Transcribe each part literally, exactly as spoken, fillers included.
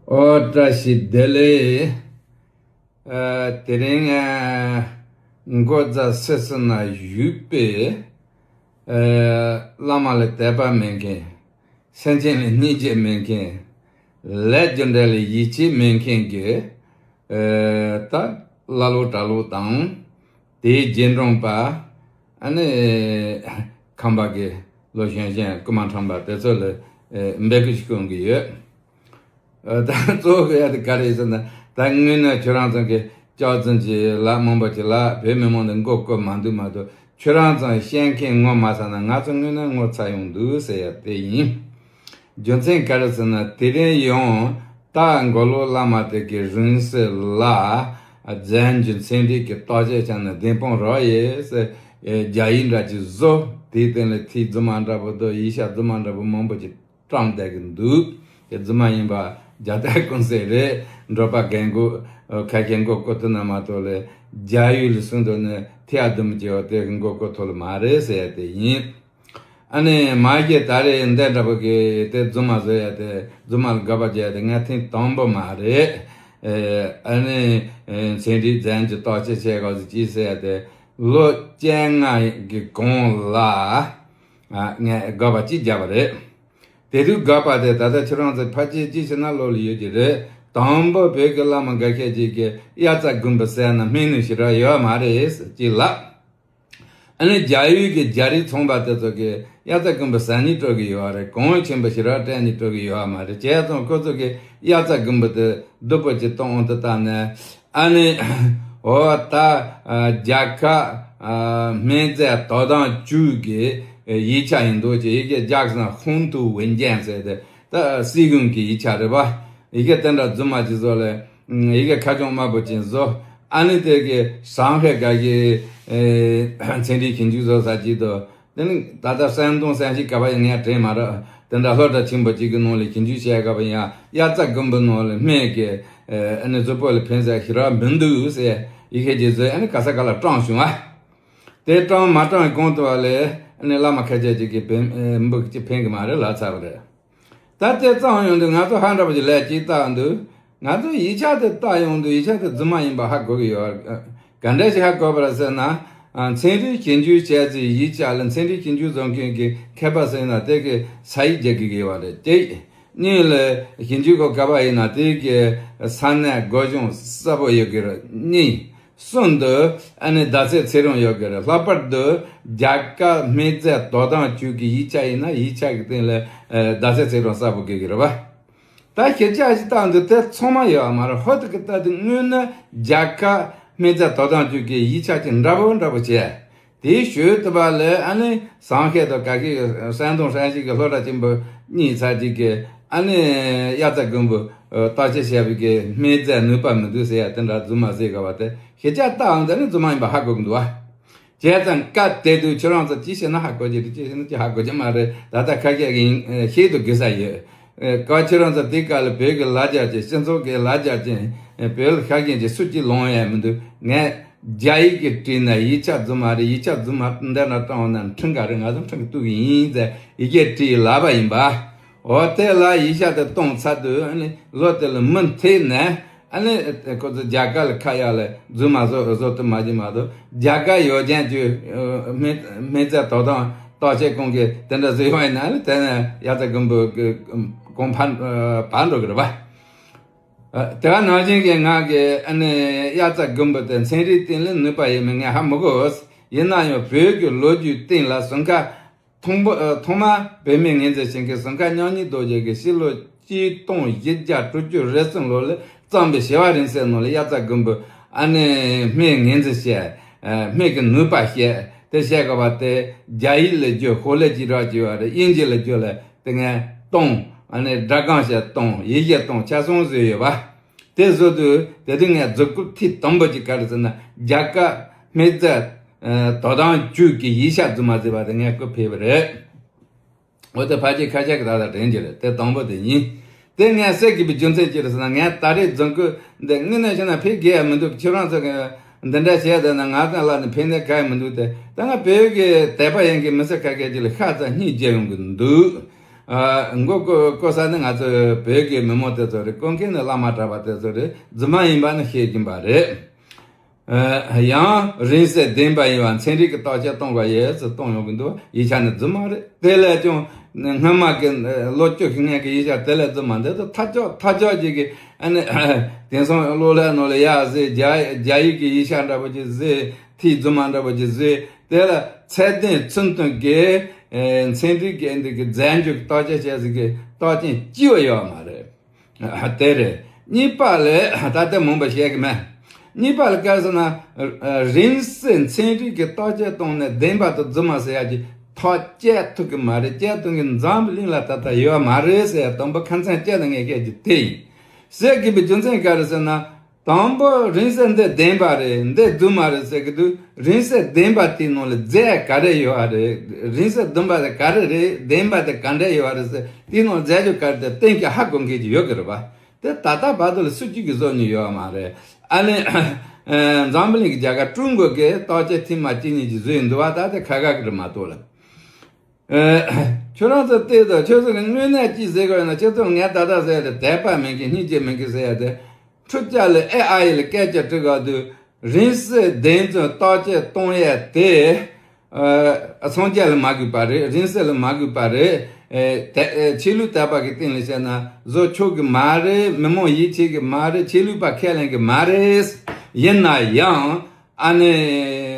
ཨོ་བཀྲ་ཤིས་བདེ་ལེགས། ཨ། དེ་རིང་ཨ། འགོ་བརྩམས་སེ་སི་ན་བཞུགས་པའི་ཨ། བླ་མ་ལ་དད་པ་མེད་མཁན། སེམས་ཅན་ལ་སྙིང་རྗེ་མེད་མཁན། ལས་རྒྱུ་འབྲས་ལ་ཡིད་ཆེས་མེད་མཁན་གྱི་ཨ། ད་ཀླ་ཀློ་གྲྭ་ལོག་དང་། དེའི་རྗེས་འབྲང་པ། ཨ་ནི་ཁམས་པ་གི་ལོ་གཞོན་གཞོན་རྐུན་མ་ཁྲམ་པ་དེ་ཚོ་ལ་ཨ། འབོད་སྐུལ་ཞིག་སྐྱོན་གྱི་ཡོད། ཨ། ད་གཙོ་བོ་གི་ཡ་དེ་ག་རེ་ཟེར་ན། ད་དངོས་གནས་ཁྱོད་རང་ཚོ་གི་སྐྱག་རྫུན་གྱི་ལག་མང་པོ་ཅིག་ལ་བོད་མི་མང་དུ་མགོ་སྐོར་མ་འདུག་མ་གཏོགས། ཁྱོད་རང་ཚོ་བཤད་མཁན་ངོ་མ་ཚ་ན། ང་ཚོ་དངོས་གནས་ངོ་ཚ་ཡོང་འདུག་ཟེར་ཡ་དེ་ཡིན། རྒྱུ་མཚན་ག་རེ་ཟེར་ན། དེ་རིང་ཡང་ད་མགོ་ལོག་བླ་མ་དེ་གི་རིང་བསྲེལ་ལ་རྫས་འགྱུར་ཚན་རིག་གི་བརྟག་དཔྱད་བྱས་ན་བདེན་དཔང་རག་ཡས་ཟེར་རྒྱ་ཡིག་འདྲ་ཅིག་བཟོ། དེའི་སྟེང་ལ་ཐིག་རྫུན་མ་འདྲ་པོ་དང་ཡིག་ཆ་རྫུན་མ་འདྲ་པོ་མང་པོ་ཅིག་བཀྲམ་བསྡད་ཀྱི་འདུག་དེ་རྫུན་མ་ཡིན་པ་རྒྱ་དར་ཀུན་གསལ་རེད། འབྲོག་པ་རྒན་རྒོན་ཁ་ཤས་མགོ་སྐོར་ཐུབ་ན་མ་གཏོགས་ལས། རྒྱ་ཡིག་ལ་གསུངས་དོན་ནི་ཐིག་ཡ་དུམ་བུ་བྱས་པ་དེ་གི་མགོ་སྐོར་ཐུབ་ལ་མ་རེད་ཟེར་ཡ་དེ་ཡིན། ཨ་ནི་མ་གཞི་ད་རེས་འདི་འདྲ་པོ་གི་དེ་རྫུན་མ་བཟོ་ཡ་དེ། རྫུན་མ་ལ་དགག་པ་བརྒྱབ་ཡ་དེ་ངས་ཐེངས་དང་པོ་མ་རེད། ཨ་ནི་ཚན་རིག་རྫས་འགྱུར་བརྟག་དཔྱད་བྱེད་དགོས་ཟེར་ཅིག་ཟེར་ཡ་དེ་ལོ་བཅོ་ལྔ་གི་གོང་ལ་ངས་དགག་པ་གཅིག་བརྒྱབ་པ་རེད། དེ་དུས་དགག་པ་དེ་ད་ལྟ་ཁྱེད་རང་ཚོ་ཕལ་ཆེར་གཅིག་བྱས་ན་བློ་ལ་ཡོད་ཀྱི་རེད། དང་པོ་བོད་ཀྱི་བླ་མ་འགའ་ཤས་ཅིག་གིས་དབྱར་རྩྭ་དགུན་འབུ་ཟས་ན་སྨན་ནུས་ཞེ་དྲག་ཡོད་མ་རེད་ཅེས་ལབ། ཨ་ནི་རྒྱ་ཡུལ་གྱི་རྒྱ་རིགས་ཚོང་པ་དེ་ཚོ་གིས་དབྱར་རྩྭ་དགུན་འབུ་ཟ་ནས་སྤྲོ་གི་ཡོད་རེད། གོང་ཆེན་པོ་ཞེ་དྲག་སྤྲད་ནས་སྤྲོ་གི་ཡོད་མ་རེད། བྱས་ཙང་ཁོ་ཚོ་གིས་དབྱར་རྩྭ་དགུན་འབུ་དེ་སྡུག་པོ་ཅིག་གཏོང་དབང་དུ་བཏང་ནས། ཨ་ནི་འོ་ད་རྒྱ་གར་སྨན་རྫས་དོ་དམ་ཅུས་ཀྱི་ཡིག་ཆ་ཡིན་འདུག་ཅེས། ཡི་གེ་རྒྱག་ཟིན་ཧུང་ཐུའུ་ཝེན་ཅན་ཟེར་ཏེ། ད་སྲིད་གཞུང་གི་ཡིག་ཆ་རེད་པ། ཡི་གེ་དེ་འདྲ་རྫུན་མ་ཅིག་བཟོ་ལས། ཡི་གེ་ཁ་བྱང་དམར་པོ་ཅིག་བཟོ། ཨ་ནི་དེ་གི་ཧྲང་ཧའེ་ག་གི་ཚན་རིག་ཞིབ་འཇུག་བཟོ་ས་ཅིག་ཏུ། དེ་ནི་ད་ལྟ་山东山西ག་པར་ཡིན་ངས་དྲན་མ་རེད། དེ་འདྲ་སློབ་གྲྭ་ཆེན་པོ་གཅིག་གི་ནང་ལ་ཞིབ་འཇུག་བྱས་སྐབས་ཡང་དབྱར་རྩྭ་དགུན་འབུ་ནང་ལ་སྨན་གྱི་ཨ་ནི་གཟུགས་པོ་ལ་ཕན་ས་ཞེ་དྲག་མི་འདུག་ཟེར་ཡི་གེ་ཅིག་བཟོས། ཨ་ནི་ག་ས་ག་ལ་བཀྲམ་བྱུང་བ། དེ་བཀྲམ་མ་བཀྲམ་གོང་དུ་བ་ལས་ཨ་ནི་བླ་མ་ཁ་ཤས་ཅིག་གིས་ཕན་འབུ་གཅིག་ཕན་གི་མ་རེད་ལབ་ཚར་བ་རེད། ད་དེ་ཙམ་ཡོང་དུས་ང་ཚོ་ཧ་འདྲ་པོ་ཅིག་ལས་ཅིག་བལྟ་འདུག་ང་ཚོ་ཡིག་ཆ་དེ་བལྟ་ཡོང་དུས་ཡིག་ཆ་དེ་རྫུན་མ་ཡིན་པ་ཧ་གོ་གི་ཡོད། ག་འདྲ་ཞིག་ཧ་གོ་བ་རེད་ཟེར་ན། ཚན་རིག་ཞིབ་འཇུག་བྱས་ཚེ་ཡིག་ཆ་ལ་ཚན་རིག་ཞིབ་འཇུག་བཟོ་མཁན་གྱི་མཁས་པ་ཟེར་ན་དེ་གི་ས་ཡིག་རྒྱག་གི་ཡོད་པ་རེད། དེ་གཉིས་ལ་ཞིབ་འཇུག་གོ་སྐབས་ཡིན་ན་དེ་གི་ས་གནས་སྒོ་གཞུང་གསལ་པོ་ཡོད་གི་རེད། གཉིས། གསུམ་དུ་ཨ་ནི་བརྡ་ཚད་ཚེག་རིང་ཡོད་ཀྱི་རེད། ལྷག་པར་དུ་རྒྱ་གར་སྨན་རྫས་དོ་དམ་ཅུས་ཀྱི་ཡིག་ཆ་ཡིན་ན་ཡིག་ཆ་གི་སྟེང་ལ་ཨ་བརྡ་ཚད་ཚེག་རིང་གསལ་པོ་དགོས་ཀྱི་རེད་པ། ད་ཞིབ་ཆ་ཞིག་བལྟ་འདུག་དེ་ཚང་མ་ཡོད་མ་རེད། ཧོ་ཐུག་གི་ལྟ་དུས་དངོས་གནས་རྒྱ་གར་སྨན་རྫས་དོ་དམ་ཅུས་ཀྱི་ཡིག་ཆ་ཅིག་འདྲ་པོ་འདྲ་པོ་བྱས། དེའི་ཞོལ་དུ་བ་ལས་ཨ་ནི་ཧྲང་ཧའེ་དང་ག་གི་山东山西གི་སློབ་གྲྭ་ཆེན་པོ་གཉིས་ཚར་གཅིག་གི་ཨ་ནི་དབྱར་རྩྭ་དགུན་འབུ་བརྟག་དཔྱད་བྱས་པའི་གི་སྨན་རྫས་ནུས་པ་མི་འདུག་ཟེར་ཡ་དེ་འདྲ་རྫུན་མ་ཟེར་དགོས་པ་དེ་ཞིབ་ཆ་བལྟའམ་དེ་ནི་རྫུན་མ་ཡིན་པ་ཧ་གོ་གི་འདུག་བ། བྱས་ཙང་སྐབས་དེ་དུས་ཁྱོད་རང་ཚོ་ཅི་བྱས་ན་ཧ་གོ་གི་རེད། ཅི་བྱས་ན་ཅི་ཧ་གོ་གི་མ་རེད། ད་ལྟ་ཁ་ཤས་ཀྱིས་ཤེས་འདུག་དགོས་ས་ཡོད། ཨེ། ཁོ་ཁྱེད་རང་ཚོ་དེ་ག་ལ་བོད་ཀྱི་ལ་རྒྱ་ཅན། སྤྱི་ཚོགས་ཀྱི་ལ་རྒྱ་ཅན། ཨེ། བོད་ལ་ཤ་ཞེན་ཅན་སུ་གཅིག་ལོང་ཡ་མི་འདུག་ངས་རྒྱ་ཡིག་གིས་བྲིས་ན་ཡིག་ཆ་རྫུན་མ་རེད། ཡིག་ཆ་རྫུན་མ་འདི་ན་བཀྲམ་ན་འཕྲིན་ག་རེད། ང་ཚོ་འཕྲིན་གི་གཏུག་གི་ཡིན་ཟེར་ཡི་གེ་བྲིས་ལབ་པ་ཡིན་པ། འོ་དེ་ལ་ཡིག་ཆ་དེ་གཏོང་ཚར་དུས་ཨ་ནི་ལོ་དེ་ལ་མུ་མཐུད་ནས་ཨ་ནི་ཁོ་ཚོ་རྒྱ་གར་ལ་ཁ་ཡག་ལ་རྫུན་མ་བཟོ་བཟོ་ཐུབ་མ་བྱུང་མ་གཏོགས། རྒྱ་གར་ཡོད་ཅན་གྱི་སྨན་སྨན་རྫས་དོ་དམ་བརྟག་དཔྱད་ཁང་གིས་དེ་འདྲ་བཟོས་པ་ཡིན་ན་ཨ་ནི་དེ་ནས་དབྱར་རྩྭ་དགུན་འབུ་གི་གོང་འཕར་འཕར་འགྲོ་གི་རེད་པ། ཨ། དེ་ག་ནང་བཞིན་གྱི་ང་གིས་ཨ་ནི་དབྱར་རྩྭ་དགུན་འབུ་དེ་ཚན་རིག་སྟེང་ལ་ནུས་པ་ཡོད་མེད་ངས་ཧ་མི་གོ། ཡིན་ན་ཡང་བོད་ཀྱི་ལོ་རྒྱུས་སྟེང་ལ་ཟུར་མཁར་ཐོག་མ་ཨ་ཐོག་མ་བོད་སྨན་ངོས་འཛིན་བྱེད་མཁན་ཟུར་མཁར་མཉམ་ཉིད་རྡོ་རྗེ་གིས་ཕྱི་ལོ་གཅིག་སྟོང་བཞི་བརྒྱ་དྲུག་ཅུ་རེ་གསུམ་ལོ་ལ་བརྩམས་པའི་ཞི་བ་རིང་བསྲེལ་ནང་ལ་དབྱར་རྩྭ་དགུན་འབུ་ཨ་ནི་སྨན་ངོས་འཛིན་བྱས། ཨ། སྨན་གྱི་ནུས་པ་བཤད། དེ་བཤད་དགོས་པ་དེ་རྒྱ་ཡིག་ལ་བསྒྱུར། ཧོ་ལན་ཅིག་རག་ཅིག་ཡོད་རེད། དབྱིན་ཇི་ལ་བསྒྱུར་ལ། དེ་ངས་གཏོང་། ཨ་ནི་སྒྲ་སྒམ་ཞིག་གཏོང་། ཡི་གེ་གཏོང་ཆ་ཚང་བཟོས་ཡོད་པ། དེ་བཟོ་དུས་དེ་དུས་ངས་མཛུབ་གུ་ཐིག་དང་པོ་ཅིག་ག་རེ་ཟེར་ན། རྒྱ་གར་སྨན་རྫས་དོ་དམ་ཅུས་ཀྱི་ཡིག་ཆ་རྫུན་མ་ཟེར་བ་དེ་ངས་སྐུར་ཕུལ་བ་རེད། འོ་དེ་ཕལ་ཆེར་ཁ་ཤས་ཀྱིས་ད་ལྟ་དྲན་གྱི་རེད། དེ་དང་པོ་དེ་ཡིན། དེ་ངས་ཟེར་དགོས་པའི་རྒྱུ་མཚན་ཅི་རེད་ཟེར་ན། ངས་ད་རེས་རྫུན་རྐུ་འདི་དངོས་གནས་བྱས་ན་ཕལ་དགོས་ཡ་མི་འདུག་ཁྱེད་རང་ཚོ་གིས་འདི་འདྲ་བྱས་བསྡད་ན་ང་ཚོ་ལ་ནི་ཕན་ནི་གང་ཡང་མི་འདུག་དེ་ད་ང་བོད་ཀྱི་དད་པ་ཡིན་གྱི་མི་ཚེ་ཁ་སྐད་ཅིག་ལ་ཤ་ཚ་སྙིང་རྗེ་ཡོང་གི་འདུག་ཨ། མགོ་སྐོར་སྐོར་ས་ནི་ང་ཚོ་བོད་ཀྱི་མི་མང་དེ་ཚོ་རེད། སྐོར་མཁན་ནི་བླ་མ་གྲྭ་པ་དེ་ཚོ་རེད། རྫུན་མ་ཡིན་པ་ནི་ཤེས་ཀྱིན་པ་རེད། ཨ། ཡང་རིང་བསྲེལ་བདེན་པ་ཡིན་པ་ཚན་རིག་གི་བརྟག་དཔྱད་གཏོང་དགོས་ཡས་ཟེར་གཏོང་ཡོང་གི་འདུག་ཡིག་ཆ་ནི་རྫུན་མ་རེད། དེ་ལས་ཀྱང་སྔོན་མ་གི་ལོ་བཅུ་ཞིག་སྔོན་གྱི་ཡིག་ཆ་དེ་ལས་རྫུན་མ་འདི་ཚོ་ཐག་ཆོད་ཐག་ཆོད་ཅིག་གི། ཨ་ནི་དེང་སང་གློག་ཀླད་ནང་ལ་ཡར་གཟིགས། རྒྱ་རྒྱ་ཡིག་གི་ཡིག་ཆ་འདྲ་པོ་ཅིག་གཟིགས། ཐིག་རྫུན་མ་འདྲ་པོ་ཅིག་བཟོས། དེ་ལ་ཚད་ལྡན་ཚུལ་མཐུན་གྱི། ཨེ། ཚན་རིག་གི་འདི་གི་རྫས་འགྱུར་གྱི་བརྟག་དཔྱད་བྱས་ཟིན་གྱི་བརྟག་དཔྱད་སྐྱིད་པོ་ཡོད་མ་རེད། ཨ། དེ་རེད། གཉིས་པ་ལ་ད་ལྟ་མང་པོ་བཤད་གི་མེད། གཉིས་པ་ལ་ག་རེ་ཟེར་ན། ཨ། རིང་བསྲེལ་ཚན་རིག་གི་བརྟག་དཔྱད་བཏང་ནས་བདེན་པ་དང་རྫུན་མ་ཟེར་ཡ་གི་ཐག་བཅད་ཐུབ་གི་མ་རེད། བཅད་ཐུབ་གི་འཛམ་བུ་གླིང་ལ་ད་ལྟ་ཡོད་མ་རེད་ཟེར་ཡ་དང་པོ་ཁ་མཚོན་བཅད་ནས་ངས་བཤད་རྒྱུ་དེ་ཡིན། ཟེར་དགོས་པའི་རྒྱུ་མཚན་ག་རེ་ཟེར་ན། དང་པོ་རིང་བསྲེལ་འདི་བདེན་པ་རེད། འདི་རྫུན་མ་རེད་ཟེར་གི་འདུག་རིང་བསྲེལ་བདེན་པ་དེའི་ནང་ལ་རྫས་ག་རེ་ཡོད་རེད། རིང་བསྲེལ་རྫུན་པ་དེ་ག་རེ་རེད། བདེན་པ་དེ་ག་འདྲ་ཡོད་རེད་ཟེར། དེའི་ནང་རྫས་འགྱུར་ག་རེ་དེ་གཏན་འཁེལ་ཧ་གོ་མཁན་ཅིག་ཡོད་གི་རེད་པ། དེ་ད་ལྟ་བར་དུ་ལ་སུ་གཅིག་གིས་བཟོ་མྱོང་ཡོད་མ་རེད། ཨ་ནི་འཛམ་བུ་གླིང་གི་རྒྱལ་ཁབ་ཀྲུང་གོ་གིས་བརྟག་དཔྱད་ཐེངས་མ་གཅིག་གཉིས་ཅིག་བཟོས་ཡོང་འདུག་པ། ད་དེ་ཁ་ཁ་གི་རེད་མ་གཏོགས་ལ། ཨེ། ཁྱོད་རང་ཚོ་བལྟས་དང་། ཁྱོད་ཚོ་གི་དངོས་གནས་ཅིག་ཟེར་དགོས་ན། ཁྱོད་ཚོ་ངས་ད་ལྟ་ཟེར་ཡ་དེ་དད་པ་མེད་མཁན་སྙིང་རྗེ་མེད་མཁན་ཟེར་ཡ་དེ། འཕྲུལ་ཆས་ལ་ཨེ་ཨའི་ལ་སྐད་ཆ་དྲི་ག་དུས་རིང་བསྲེལ་བདེན་རྫུན་བརྟག་དཔྱད་གཏོང་ཡ་དེ། ཨ། སངས་རྒྱས་ལ་མ་གུས་པ་རེད། རིང་བསྲེལ་ལ་མ་གུས་པ་རེད། ཨེ། དད། ཨེ། ཆོས་ལུགས་དད་པ་གི་སྟེང་ལ་བཤད་ན་བཟོ་ཆོག་གི་མ་རེད། མི་མང་ཡིད་ཆེས་གི་མ་རེད། ཆོས་ལུགས་པ་ཁས་ལེན་གི་མ་རེད། ཡིན་ན་ཡང་། ཨ་ནི་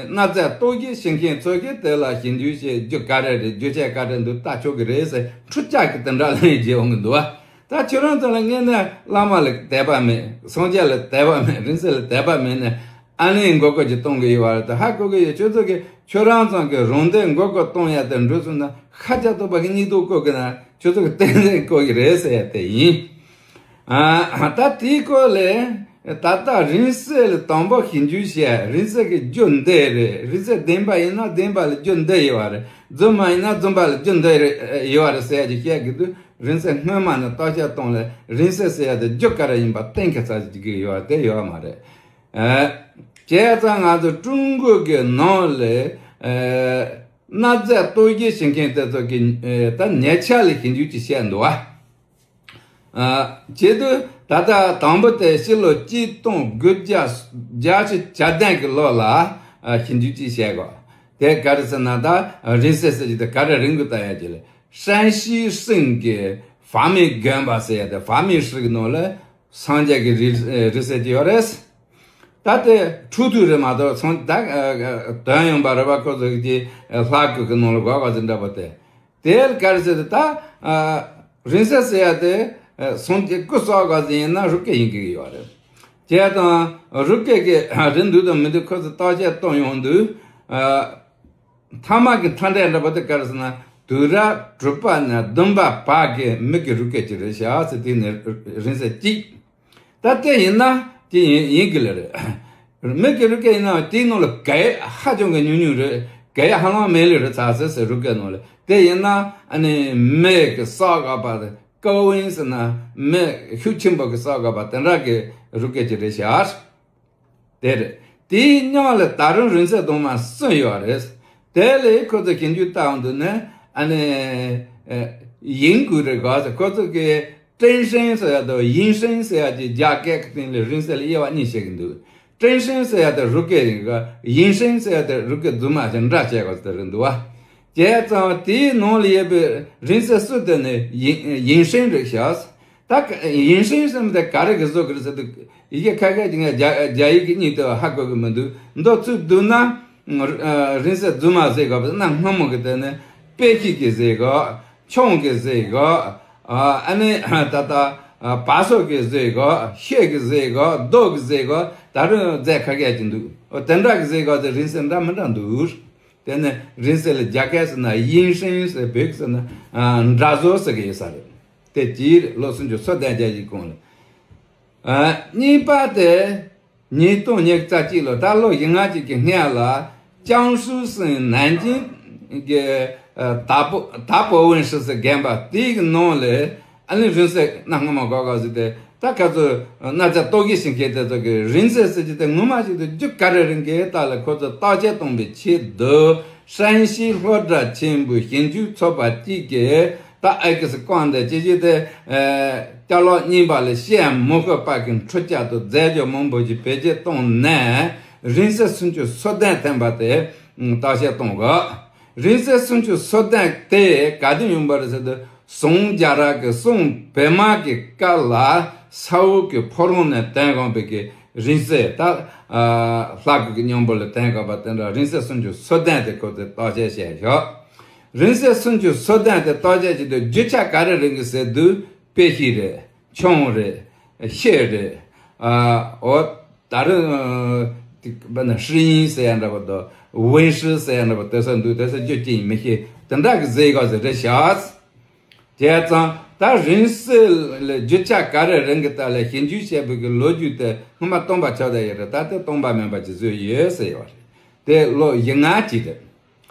གནའ་རྫས་རྟོག་ཞིབ་བྱེད་མཁན་ཚོ་གིས་དེ་ལ་ཞིབ་འཇུག་བྱས། རྒྱུ་ག་རེ་རེད། རྒྱུ་ཆ་ག་རེ་འདུག་བལྟ་ཆོག་གི་རེད་ཟེར། འཕྲུལ་ཆས་ཀྱི་དེ་འདྲ་ལན་བརྗེ་འོང་གི་འདུག་པ། ད་ཁྱོད་རང་ཚོ་ལ་དངོས་གནས་བླ་མ་ལ་དད་པ་མེད། སངས་རྒྱས་ལ་དད་པ་མེད། རིང་བསྲེལ་ལ་དད་པ་མེད་ནས། ཨ་ནི་མགོ་སྐོར་ཅིག་གཏོང་གི་ཡོད་པ་རེད། ད་ཧ་གོ་གི་ཡོད། ཁྱོད་ཚོ་གིས་ཁྱོད་རང་ཚོ་གི་རང་དོན་མགོ་སྐོར་གཏོང་ཡ་དེ་འགྲོ་སོང་ན། ཤ་རྒྱགས་ཐོག་པ་གི་སྙིང་སྟོབས་བཀོད་གི་ན། ཁྱོད་ཚོ་གི་ཏན་ཏན་བཀོད་གི་རེད་ཟེར་ཡ་དེ་ཡིན། ཨ། ད་དེའི་སྐོར་ལས་ད་ལྟ་རིང་བསྲེལ་ལ་དང་པོ་ཞིབ་འཇུག་བྱས། རིང་བསྲེལ་གྱི་རྒྱུ་འདི་རེད། རིང་བསྲེལ་བདེན་པ་ཡིན་ན་བདེན་པ་ལ་རྒྱུ་འདི་ཡོད་པ་རེད། རྫུན་མ་ཡིན་ན་རྫུན་པ་ལ་རྒྱུ་འདི་རེད། ཡོད་པ་རེད་ཟེར་ཡ་ཅིག་བཤད་གི་འདུག་རིང་བསྲེལ་སྔོན་མ་ནས་བརྟག་དཔྱད་གཏོང་ལ། རིང་བསྲེལ་ཟེར་ཡ་དེ་རྒྱུ་ག་རེ་ཡིན་པ་གཏན་འཁེལ་ཚར་གི་ཡོད་པ་དེ་ཡོད་མ་རེད། ཨ། བྱས་ཙང་ང་ཚོ་ཀྲུང་གོ་གི་ནང་ལ། ཨ། གནའ་རྫས་རྟོག་ཞིབ་བྱེད་མཁན་དེ་ཚོ་གིས། ཨ། ད་ཉེ་ཆར་ལ་ཞིབ་འཇུག་ཅིག་བྱས་འདུག་པ། ཨ། བྱེད་དུས་ད་ལྟ་དང་པོ་དེ་ཕྱི་ལོ་གཅིག་སྟོང་དགུ་བརྒྱ་བརྒྱད་ཅུ་གྱ་བདུན་གྱི་ལོ་ལ། ཨ། ཞིབ་འཇུག་ཅིག་བྱས་གོ། དེ་ག་རེ་ཟེར་ན། ད་རིང་བསྲེལ་ཟེར་གྱི་དེ་ག་རེ་རིང་དུ་བཏང་ཡ་ཅིག་ལ། ཧྲན་ཞི་ཧྲིན་གྱི་ཧྥ་མིན་དགོན་པ་ཟེར་ཡ་དེ། ཧྥ་མིན་ཧྲི་གི་ནང་ལ་སངས་རྒྱས་ཀྱི་རིང་། ཨ། རིང་བསྲེལ་ཅིག་ཡོད་རེད། ད་དེ་འཁྲུག་དུས་རེད་མ་གཏོགས། སངས། ད། ཨ། ཨ། དོན་ཡོད་པ་རེད་པ། ཁོ་ཚོ་གི་ལྷ་སྐུ་གི་ནང་ལ་འགོག་པ་ཟེར་འདྲ་པོ་དེ། དེ་ག་རེ་ཟེར་ཏེ། ད། ཨ། རིང་བསྲེལ་ཟེར་ཡ་དེ། ཨ། སངས་རྒྱས་སྐུ་གསོག་ག་ཟེར་ཡིན་ན་རུ་སྐད་ཡིན་གི་ཡོད་རེད། བྱས་ཙང་རུ་སྐད་ཀྱི་རིང་འདུག་དང་མི་འདུག་ཁོ་ཚོ་བརྟག་དཔྱད་གཏོང་ཡོང་དུས། ཨ། ཐ་མ་གི་མཐའ་འབྲས་འདྲ་པོ་དེ་ག་རེ་ཟེར་ན། དུས་རབས་དྲུག་པ་ནས་བདུན་པ་བར་གྱི་མི་གི་རུ་སྐད་ཅིག་རེད་ཤག་ཟེར། དེ་ནི་རིང་བསྲེལ་གཅིག་ད་དེ་ཡིན་ན་དེ་ཡིན་ཡིན་གི་ལེ་རེད། མི་གི་རུ་སྐད་ཡིན་ན་དེའི་ནང་ལ་གད་ཧ་ཅང་གི་ཉུང་ཉུང་རེད། གད་ཧ་ལམ་མེད་ལེ་རེད། ཚ་ཟེར་ཟེར་རུ་སྐད་ནང་ལ། དེ་ཡིན་ན་ཨ་ནི་མི་གི་གསོག་ག་པ་དེ། ཀའོ་ཝིན་ཟེར་ན་མི་ཤུགས་ཆེན་པོ་གི་གསོག་ག་པ་དེ་འདྲ་གི་རུ་སྐད་ཅིག་རེད་ཤག་དེ་རེད། དེའི་མཉམ་ལ་ད་རུང་རིང་བསྲེལ་དུ་མ་གསུམ་ཡོད་རེད། དེ་ལས་ཁོ་ཚོ་ཞིབ་འཇུག་བཏང་དུས་ནི། ཨ་ནི། ཨ། ཡིན་དགོས་རེད་ག་ཟེར། ཁོ་ཚོ་གིས་ཀྲེང་ཧྲེང་ཟེར་ཡ་དང་ཡིན་ཧྲེང་ཟེར་ཡ་གི་རྒྱ་སྐད་ཀྱི་སྟེང་ལ་རིང་བསྲེལ་དབྱེ་བ་གཉིས་བྱེད་ཀྱི་འདུག་ཀྲེང་ཧྲེང་ཟེར་ཡ་དེ་རུ་སྐད་ཡིན་ག་ཡིན་ཧྲེང་ཟེར་ཡ་དེ་རུ་སྐད་རྫུན་མ་ཞིག་འདྲ་བྱས་ག་ཟེར་རེད་འདུག་པ། བྱས་ཙང་དེའི་ནང་ལ་ཡོད་པའི་རིང་བསྲེལ་གསུམ་དེ་ནི་ཡིན་ཡིན་ཧྲེང་རེད་ཤག་ད་ཡིན་ཧྲེང་ཟེར་མི་དེ་ག་རེ་གིས་བཟོ་གི་རེད་ཟེར་དུས། ཡི་གེ་ཁ་ཤས་ཅིག་ངས་རྒྱ་རྒྱ་ཡིག་གི་མིང་དེ་ཧ་གོ་གི་མི་འདུག་མདོར་ཚུར་བསྡུ་ན། ཨ། རིང་བསྲེལ་རྫུན་མ་ཟེར་ག་བ་ན། སྔ་མོ་གི་དེ་ནི་དཔེ་ཤིག་གིས་ཟེར་ག་ཆང་གིས་ཟེར་ག་ཨ་ནི་ད་ལྟ་བ་སོ་གིས་ཟེར་ག་ཤེལ་གིས་ཟེར་ག་རྡོ་གིས་ཟེར་ག་ད་རུང་རྫས་ཁ་ཤས་ཅིག་འདུག་འོ། དེ་འདྲ་གིས་ཟེར་ག་ཟེར། རིང་བསྲེལ་འདྲ་མི་འདྲ་འདུག་དེ་ནི་རིང་བསྲེལ་ལ་རྒྱ་སྐད་ཟེར་ན་ཡིན་ཧྲེང་ཟེར། བོད་སྐད་ཟེར་ན། ཨ། འདྲ་བཟོ་ཟེར་གི་ཡོད་ས་རེད། དེ་གཅིག་རེད། ལོ་སུམ་ཅུ་སོ་བདུན་བརྒྱད་ཅུ་གོང་ལ། ཨ། གཉིས་པ་དེ་ཉིས་སྟོང་ཉི་ཤུ་རྩ་གཅིག་ལོ། ད་ལོ་བཞི་ལྔ་ཅིག་གི་སྔོན་ལ་ཅང་སུའུ་ཧྲིན་ནན་ཅིང་གི། ཨ། ད་པོ་ད་པོ་ཝུན་ཧྲི་ཟེར་དགོན་པ་དེའི་གི་ནང་ལ། ཨ་ནི་རིང་བསྲེལ་གནའ་སྔ་མོ་ག་ག་ཟིག་དེ། ད་ཁ་ཚོ་གནའ་རྫས་རྟོག་ཞིབ་བྱེད་མཁན་དེ་ཚོ་གིས་རིང་བསྲེལ་ཟེར་གྱི་དེ་ངོ་མ་ཞིག་ཏུ་རྒྱུ་ག་རེ་རེད་གི་ལྟ་ལ། ཁོ་ཚོ་བརྟག་དཔྱད་གཏོང་བའི་ཆེད་དུ་ཧྲན་ཞི་སློབ་གྲྭ་ཆེན་པོའི་ཞིབ་འཇུག་ཚོགས་པ་གཅིག་གིས་ ད་ཨེ་ཀི་སི་ཀོན་དེ་ཅི་ཅི་དེ། ཅ་ལག་རྙིང་པ་ལ་བཤད་མི་དགོས་པ་གི་འཕྲུལ་ཆས་དང་རྫས་སྦྱོར་མང་པོ་ཞིག་བེད་སྤྱོད་བཏང་ནས་རིང་བསྲེལ་སུམ་ཅུ་སོ་བདུན་ཐོན་པ་དེ་བརྟག་དཔྱད་གཏོང་དགོས། རིང་བསྲེལ་སུམ་ཅུ་སོ་བདུན་དེ་ག་དུས་ཡོང་པ་རེད་ཟེར་དུས། ཟམ་རྒྱ་རས་ཀྱི་ཟམ་བི་མ་གི་སྐབས་ལ་ས་འོག་གི་ཕོ་བྲང་ནས་ཐོན་གོ་བའི་གི་རིང་བསྲེལ་ད། ལྷ་སྐུ་གི་སྙིང་པོ་ལ་ཐོན་གོ་བ་དེ་འདྲ་རིང་བསྲེལ་སུམ་ཅུ་སོ་བདུན་དེ་ཁོ་ཚོས་བརྟག་དཔྱད་བྱས་ཤག་རིང་བསྲེལ་སུམ་ཅུ་སོ་བདུན་དེ་བརྟག་དཔྱད་བྱེད་དུས་རྒྱུ་ཆ་ག་རེ་རེད་གི་ཟེར་དུས་དཔེ་ཤིང་རེད། ཆང་རེད། ཤེལ་རེད། ཨ། འོ། ད་རུང་། དེ་བ་ན་ཧྲི་ཡིན་ཟེར་ཡ་འདྲ་པོ་དང་ཝིན་ཧྲི་ཟེར་ཡ་འདྲ་པོ་དེ་ཚོ་འདུག་དེ་ཚོ་རྒྱུ་ཅི་ཡིན་མི་ཤེས། དེ་འདྲ་གི་ཟེར་གོ་ཟེར་རེད་ཤག་བྱས་ཙང་ད་རིང་བསྲེལ་ལ་རྒྱུ་ཆ་ག་རེ་རིང་གི་ད་ལ་ཞིབ་འཇུག་བྱས་པའི་གི་ལོ་རྒྱུས་དེ་སྔོན་མ་སྟོང་པ་ཆགས་བསྡད་ཡོད་རེད། ད་དེ་སྟོང་པ་མིན་པ་ཅིག་བཟོས་ཡོད་ཟེར་ཡོད་རེད། དེ་ལོ་བཞི་ལྔ་ཅིག་རེད།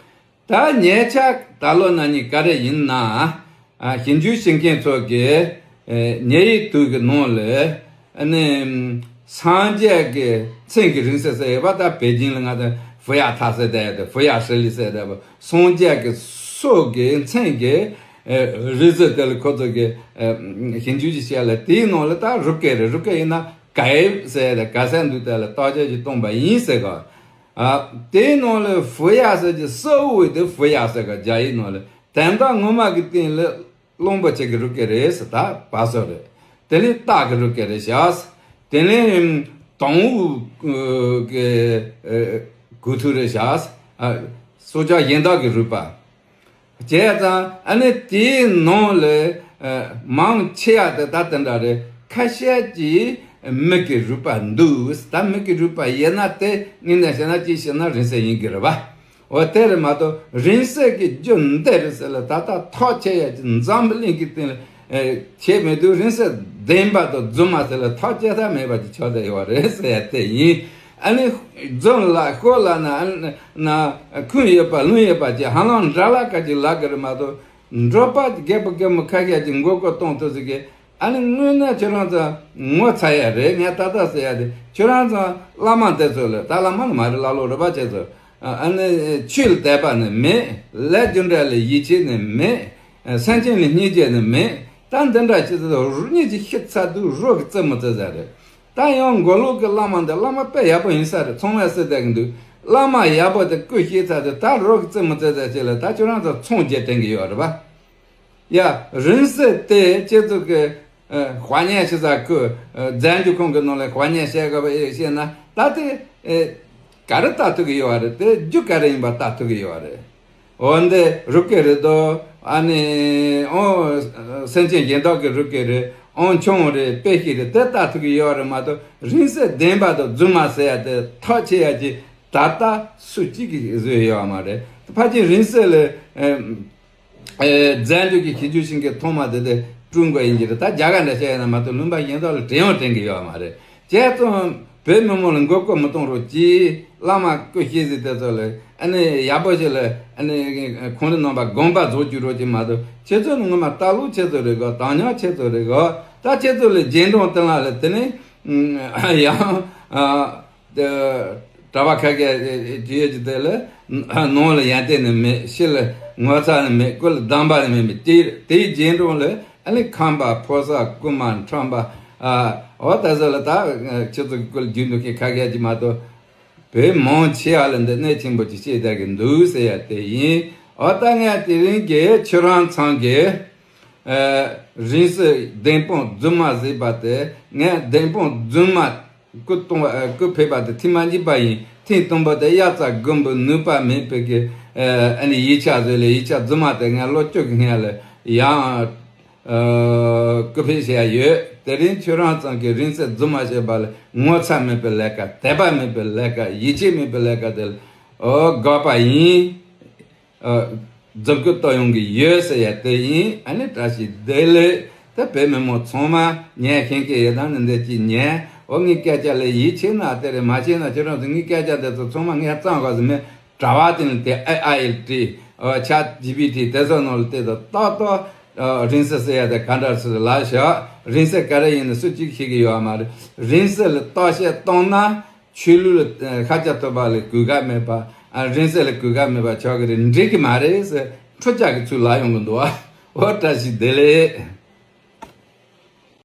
ད་ཉེ་ཆར་ད་ལོ་ན་ནིང་ག་རེ་ཡིན་ན། ཨ། ཞིབ་འཇུག་བྱེད་མཁན་ཚོ་གིས། ཨེ། ཉེ་ཡི་དུས་ཀྱི་ནང་ལ། ཨ་ནི། སངས་རྒྱས་ཀྱི་མཚན་གྱི་རིང་བསྲེལ་ཟེར་ཡོད་པ། ད་པེ་ཅིང་ལ་ང་ཚོ་ཧྥུ་ཡ་ཐ་ཟེར་བསྡད་ཡོད་དེ། ཧྥུ་ཡ་ཧྲི་ལི་ཟེར་བསྡད་པ། སངས་རྒྱས་ཀྱི་སྲོག་གི་མཚན་གྱི། ཨེ། རིང་བསྲེལ་དེ་ལ་ཁོ་ཚོ་གིས། ཨེ། ཞིབ་འཇུག་ཅིག་བྱས་ལ། དེའི་ནང་ལ་ད་རུ་སྐད་རེད། རུ་སྐད་ཡིན་ན་གའེབ་ཟེར་ཡོད་དེ། ག་ས་འདུག་དེ་ལ་བརྟག་དཔྱད་ཅིག་བཏང་པ་ཡིན་ཟེར་གོ། ཨ། དེའི་ནང་ལ་ཧྥུ་ཡ་ཟེར་གྱི་ས་འོག་དེ་ཧྥུ་ཡ་ཟེར་ག་རྒྱ་ཡིག་ནང་ལ། དོན་དག་ངོ་མ་གི་སྟེང་ལ་གླང་པོ་ཆེ་གི་རུ་སྐད་རེད་ཟེར། ད་བ་སོ་རེད། དེ་ནས་སྟག་གི་རུ་སྐད་རེད་ཤག་དེ་ནས་དང་པོ་གི་གུ་ཐུ་རེད་ཤག་ཨ། སྲོག་ཆགས་གཞན་དག་གི་རུས་པ། བྱས་ཙང་ཨ་ནི་དེའི་ནང་ལ། ཨ། མང་ཆེ་བ་དེ་ད་དེ་འདྲ་རེད། ཁ་ཤས་ཀྱིས་མི་གི་རུས་པ་འདུག་ད་མི་གི་རུས་པ་ཡིན་ན་དེ་དངོས་གནས་བཤད་ན་ཅི་བཤད་ན་རིང་བསྲེལ་ཡིན་གྱི་རེད་པ། འོ། དེ་རེད་མ་གཏོགས་རིང་བསྲེལ་གྱི་རྒྱུ་འདི་རེད་ཟེར་ལ་ད་ལྟ་ཐག་ཆོད་ཡ་ཅིག་འཛམ་བུ་གླིང་གི་སྟེང་ལ། ཨེ། བྱས་མི་འདུག་རིང་བསྲེལ་བདེན་པ་དང་རྫུན་མ་ཟེར་ལ་ཐག་བཅད་ཐབས་མེད་པ་ཅིག་ཆགས་བསྡད་ཡོད་རེད་ཟེར་ཡ་དེ་ཡིན། ཨ་ནི་རྫུན་ལ་ཤོ་ལ་ན། ཨ་ནི་ན་ཁུངས་ཡོད་པ་ལུང་ཡོད་པ་ཅིག་ཧ་ལམ་འདྲ་ལ་ཀ་ཅིག་ལབ་གི་རེད་མ་གཏོགས། འབྲོག་པ་རྒད་པོ་རྒད་མོ་ཁ་ཤས་ཀྱིས་མགོ་སྐོར་གཏོང་ཐུབ་ཟེར་གི། ཨ་ནི་དངོས་གནས་ཁྱོད་རང་ཚོ་ངོ་ཚ་ཡ་རེད། ངས་ཏག་ཏག་ཟེར་ཡ་རེད། ཁྱོད་རང་ཚོ་བླ་མ་དེ་ཚོ་ལ། ད་བླ་མ་ནི་མ་རེད། ཀླ་ཀློ་རུས་པ་བྱས་ཚོ། ཨ་ནི་ཆོས་ལ་དད་པ་ནི་མེད། ལས་རྒྱུ་འབྲས་ལ་ཡིད་ཆེས་ནི་མེད། སེམས་ཅན་ལ་སྙིང་རྗེ་ནི་མེད། ད་འདི་འདྲ་བྱས་ཚོ་སྙིང་རྗེ་ཤི་ཚར་དུས་རོགས་ཀྱིས་བརྩི་མི་བརྩི་ཟེར་རེད། ད་ཡང་མགོ་ལོག་གི་བླ་མ་འདི་བླ་མ་དཔེ་ཡག་པོ་ཡིན་ས་རེད། ཚང་མས་ཟེར་བསྡད་གི་འདུག་བླ་མ་ཡག་པོ་དེ་སྐུ་གཤེགས་ཚར་དུས་ད་རོགས་ཀྱིས་བརྩི་མི་བརྩི་ཟེར་བྱས་ལ། ད་ཁྱོད་རང་ཚོ་ཚོང་རྒྱག་དྲན་གི་ཡོད་རེད་པ། ཡ། རིང་བསྲེལ་དེ་ཁྱེད་ཚོ་གི། ཨ། དཔའ་ཉམས་ཞིག་ཟ་ཁུ། ཨ། རྫས་འགྱུར་ཁང་གི་ནང་ལ་དཔའ་ཉམས་བཤད་དགོས་པ་ཨེ་བཤད་ན། ད་དེ། ཨེ། ག་རེ་ལྟ་ཐུབ་ཀྱི་ཡོད་རེད། དེ་རྒྱུ་ག་རེ་ཡིན་པ་ལྟ་ཐུབ་ཀྱི་ཡོད་རེད། འོ། འདི་རུ་སྐད་རེད་དོ། ཨ་ནི། ཨོ། སེམས་ཅན་གཞན་དག་གི་རུ་སྐད་རེད། ཨོ། ཆང་རེད། དཔེ་ཤིག་རེད། དེ་ལྟ་ཐུབ་ཀྱི་ཡོད་རེད་མ་གཏོགས། རིང་བསྲེལ་བདེན་པ་དང་རྫུན་མ་ཟེར་ཡ་དེ་ཐག་ཆོད་ཡ་ཅིག་ད་ལྟ་སུ་གཅིག་གིས་བཟོས་ཡོད་མ་རེད། ཕལ་ཆེར་རིང་བསྲེལ་ལ། ཨེ། རྫས་འགྱུར་གྱི་ཞིབ་འཇུག་བྱེད་མཁན་ཐོག་མ་དེ་དེ་ཀྲུང་གོ་ཡིན་གྱི་རེད། ད་རྒྱ་གར་འདྲ་བཤད་ཡ་ན་མ་གཏོགས་ལུང་པ་གཞན་དག་ལ་དྲན་ཡང་དྲན་གྱི་ཡོད་མ་རེད། བྱས་ཙང་བོད་མི་མང་ལ་མགོ་སྐོར་མི་གཏོང་རོགས་གྱིས། བླ་མ་སྐུ་གཤེགས་ཟིན་དེ་ཚོ་ལ་ཨ་ནི་ཡག་པོ་ཞིག་ལ། ཨ་ནི་ཁོང་རྣམ་པ་དགོངས་པ་རྫོགས་བཅུག་རོགས་གྱིས་མ་གཏོགས། ཁྱེད་ཚོ་ནི་ངོ་མ་ལྟ་ལོག་ཁྱེད་ཚོ་རེད་གོ། དམ་ཉམས་ཁྱེད་ཚོ་རེད་གོ། ད་ཁྱེད་ཚོ་ལ་རྗེས་འབྲང་དེ་ལ་ལ་དེ་ནི་ཡང་། ཨ། དེ། གྲྭ་པ་ཁ་ཤས་ཀྱི་ཡོད་ཀྱི་དེ་ལ། ནང་ལ་ཡོན་ཏན་ནི་མེད། ཕྱི་ལ་ངོ་ཚ་ནི་མེད། སྐུ་ལ་གདམས་པ་ནི་མེད་མེད། དེ་དེའི་རྗེས་འབྲང་ལ་ཨ་ནི་ཁམས་པ་ཕོ་གསར་རྐུན་མ་ཁྲམ་པ། ཨ། འོ། ད་ཟེར་ལ་ད་ཁྱེད་ཚོ་གི་སྐུ་ལ་རྒྱུས་འདུག་མཁན་ཁ་ཤས་ཀྱིས་མ་གཏོགས། བོད་མང་ཆེ་བ་ལ་འདི་གནད་ཆེན་པོ་ཅིག་བཤད་བསྡད་ཀྱི་འདུག་ཟེར་ཡ་དེ་ཡིན། འོ། ད་ངས་དེ་རིང་གི་ཁྱོད་རང་ཚང་གི། ཨ། རིང་བསྲེལ་བདེན་དཔང་རྫུན་མ་ཟེར་བ་དེ། ངས་བདེན་དཔང་རྫུན་མ་སྐུ་གཏོང་བ། ཨ། སྐུ་ཕེབས་པ་དེ་ཐེངས་མ་གཉིས་པ་ཡིན། ཐེངས་དང་པོ་དེ་དབྱར་རྩྭ་དགུན་འབུ་ནུས་པ་མེད་པའི་གི། ཨ། ཨ་ནི་ཡིག་ཆ་བཟོས་ལ། ཡིག་ཆ་རྫུན་མ་དེ་ངས་ལོ་བཅུ་གི་སྔོན་ལ་ཡང་། ཨ། སྐུ་ཕེབས་བྱས་ཡོད། དེ་རིང་ཁྱོད་རང་ཚང་གི་རིང་བསྲེལ་རྫུན་མ་བྱས་པ་ལ་ངོ་ཚ་མེད་པའི་ལས་ཀ། དད་པ་མེད་པའི་ལས་ཀ། ཡིད་ཆེས་མེད་པའི་ལས་ཀ་དེ་ལ། འོ། དགག་པ་ཡིན། ཨ། མཛུབ་གུ་གཏོང་ཡོང་གི་ཡོད་ཟེར་ཡ་དེ་ཡིན། ཨ་ནི་བཀྲ་ཤིས་བདེ་ལེགས། ད་བོད་མི་མང་ཚང་མ་ཉན་མཁན་གྱི་ཡོད་དམ་ནི་འདི་ཅིག་ཉན། འོ། ངའི་སྐད་ཆ་ལ་ཡིད་ཆེས་ན་དེ་རེད། མ་ཆེས་ན་ཁྱེད་རང་ཚོ་ངའི་སྐད་ཆ་འདི་ཚོ་ཚང་མ་ངས་བརྩམས་དགོས་ཟེར་མེད། དྲ་བ་སྟེང་ལ་དེ་ཨེ་ཨའི་ཨེལ་ཊི། ཨ། ཆེ་ཊི་ཇི་པི་ཊི་དེ་ཚོ་ནང་ལ་བལྟས་དང་ཏག་ཏག་ཨ། རིང་བསྲེལ་ཟེར་ཡ་དེ་ག་འདྲ་ཟེར་ལབ་ཤག་རིང་བསྲེལ་ག་རེ་ཡིན་ནི་སུ་གཅིག་ཤེས་ཀྱི་ཡོད་མ་རེད། རིང་བསྲེལ་ལ་བརྟག་དཔྱད་བཏང་ན་ཆོས་ལུགས་ལ་ཤཱཀྱ་ཐུབ་པ་ལ་གུས་ཀ་མེད་པ། ཨ། རིང་བསྲེལ་ལ་གུས་ཀ་མེད་པ་ཆགས་ཀྱི་རེད། འགྲིག་གི་མ་རེད་ཟེར་འཕྲུལ་ཆས་ཀྱི་ཚུལ་ལབ་ཡོང་གི་འདུག་ཨ། ཨོ་བཀྲ་ཤིས་བདེ་ལེགས།